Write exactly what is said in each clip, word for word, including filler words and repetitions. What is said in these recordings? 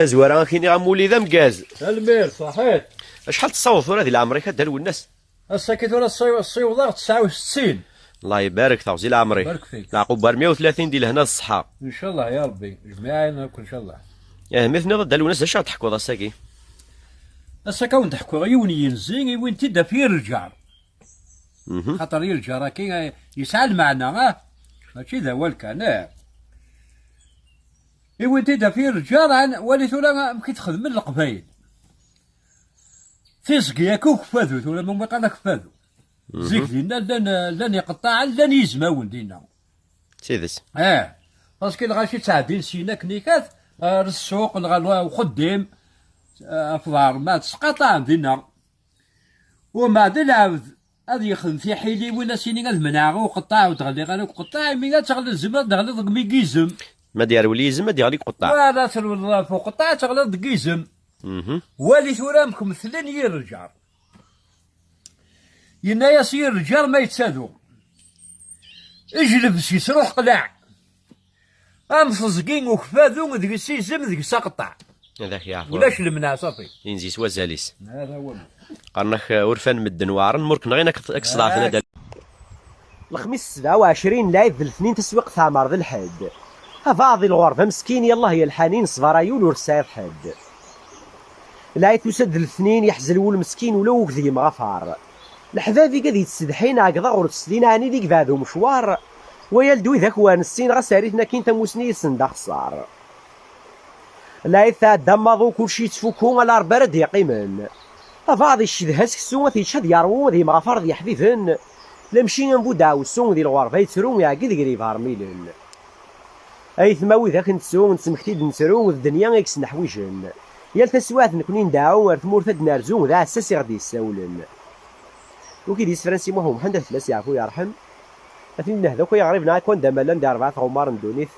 Tazwara, ad k-iniɣ amulli d ameggaz. Tanemmirt, ṣaḥit. Acḥal tessaweḍ tura di leɛmer-ik a Dda Lwennas? Ass-agi tura ssiw-, ssiwḍeɣ tesɛa u settin. Allah ibarek, teɣzi leɛmer-ik. Barek fik. Leɛqub ar meyya u tlatin di lehna d ṣṣeḥḥa. Ncallah ya Rebbi, jmiɛin akk ncallah. Eh, mi tenniḍ a Dda Lwennas, d acu ara d-teḥkuḍ ass-agi? Ass-agi ad wen-d-ḥkuɣ yiwen n yinzi, i win t-id-af yir lǧar. Mhm. Xaṭer yir lǧar-agi, eh, yesɛa lmeɛna, ah? Mačči d awal kan, eh? I win t-id-af yir lǧar, ah, wali tura amek i t-xedmen Leqbayel. Tiẓgi-agi ukeffadu, tura ma qqaren akeffadu. Mhm. Zik dinna llan, llan iqeṭṭaɛen, llan yizmawen dinna. D tidet. Eh, parce que lɣaci ttɛeddin syin akken ikat, ar ssuq, neɣ ar uxeddim, eh, ɣef ḍar, ma ttesqaṭaɛen dinna. Umbeɛd lɛebd ad yexdem tiḥiliwin, ad s-yini ad menɛeɣ i uqeṭṭaɛ, ur d-ɣliɣ ara deg uqeṭṭaɛ, imi ad teɣliḍ, tzemreḍ ad d-teɣliḍ deg mi yizem. Ma d-yerwel yizem, ad d-yeɣli deg uqeṭṭaɛ. Wala terwel ɣef uqeṭṭaɛ, ad teɣliḍ deg yizem. Mhm. Wali tura amek metlen yir lǧar. Yenna-yas yir lǧar ma yettadu, ijleb s-yesruḥ qlaɛ. Am teẓgi ukeffadu deg-s izem deg-s aqeṭṭaɛ. Ad ak-yeɛfu. Ulac lemneɛ, ṣafi. Inzi s wazal-is. Hada huwa. Qqaren-ak, uh, urfan medden weɛren, ma ur k-nɣin ad k-, ad k-sḍeɛfen. Ad. Lexmis sebɛa u ɛecrin, lɛid d letnin, taswiqt teɛmer d lḥedd. Abaɛḍ i lɣerba meskin, yallah ya lḥanin, ṣṣber a yiwen ur tesɛiḍ ḥedd. Lɛid tusa-d d letnin, yeḥzen wul meskin, ula ugdem ɣafar. Leḥbab i gad yettsedḥin, ɛegḍa ɣur teslin, ɛni di yebɛed umecwar. Wayal d widak ur nessin, ɣas err-iten akkin tamusni yid-sen d axeṣṣar. Lɛid tɛedda am waḍu, kulci yettfukku, ala Rebbi ara d-yeqqimen. Abaɛḍ icedha seksu, ad t-yečč ad yerwu, ad yemɣafar d yeḥbiben. Lamci am bu deɛwessu, di lɣerba yettru, iɛegg deg yibarmilen. Aytma widak nettu, nettmekti-d nettru, d ddunya i yesneḥwijen. Yal taswiɛt nekni ndeɛɛu ar tmurt ad d-nerzu, d aɛessas i ɣ-d-yessawlen. Wi k-id-yessefran Si Muḥ Umḥend, ad fell-as yeɛfu yerḥem. Ad ten-id-nehdu akk ay iɣriben, akk anda ma llan di rebɛa tɣemmar n ddunit.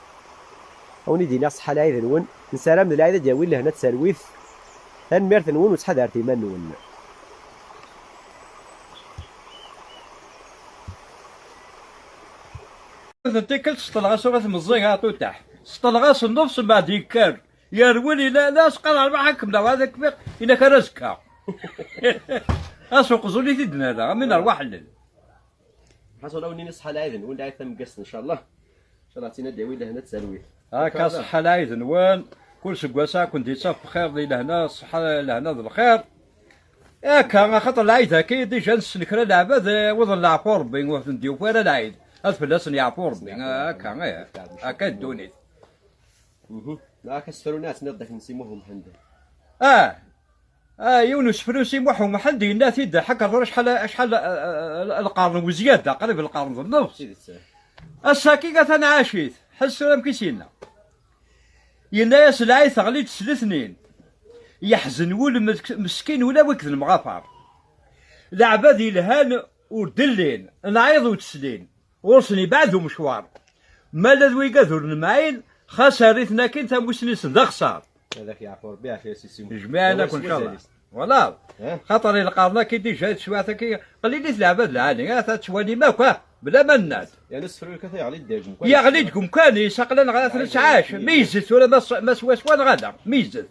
A wen-id-iniɣ ṣṣeḥḥa lɛid-nwen, nessaram d lɛid ad d-yawi lehna d talwit. Tanemmirt-nwen u ttḥadaret iman-nwen. Yiwet n tikkelt sṭelɣ-as uɣit meẓẓi a Tutaḥ. Sṭelɣ-as nnefs, mbeɛd yekker. Yerwel, ila, la, asqar rrbeḥ ad kemmleɣ, ad kfiɣ, inak ar azekka. As uqẓun i t-id-nerra, am win rwaḥ llel. Ḥaṣel a wen-nini ṣṣeḥḥa lɛid-nwen, lɛid tameggazt, ncallah. Ncallah ad tt-in-, ad d-yawi lehna d talwit. Akka, ṣṣeḥḥa lɛid-nwen, kul seggas ad ken-d-ittaf bxir di lehna, ṣṣeḥḥa, lehna d lxir. Akka, axaṭer lɛid-agi, déjà nessen kra leɛbad, eh, wwḍen leɛfu Rebbi, ur ten-d-yufi ara lɛid. Ad fell-asen yeɛfu Rebbi. Akka, ih. Akka ddunit. Mhm. Akka sefrun ad tenniḍ d akken Si Muḥ Umḥend. Ah! Ah, yiwen usefru Si Muḥ Umḥend yenna-t-id ḥakker tura acḥal, acḥal, eh, eh, lqern u zzyada, qrib lqern d nnefs. Tidet. Ass-agi atan ɛac-it, ḥess tura amek i s-yenna. Yenna-yas lɛid teɣli-d s letnin. Yeḥzen wul mes-, meskin ula wik d lemɣafar. Leɛbad yelhan ur d-llin, lɛid ur d-slin. Ɣur-sen ibɛed umecwar. Ma ala d wigad ur nemɛin, xas err-iten akkin tamusni-nsen d axeṣṣar. Ad ak-yeɛfu Rebbi, yeɛfu-yas i Si Muḥ. Jmiɛen akk, ncallah. Wala. Eh? Xaṭer i lqern-agi déjà, teswiɛt-agi, qlilit leɛbad lɛali, ata tettwalim akk, ah, bla ma nnad. Yerna sefru-k ata yeɣli-d deg umkan. Yeɣli-d deg umkan-is, aql-aneɣ ad t-nettɛac. Meyyzet tura ma s-, ma swaswa neɣ ala. Meyyzet.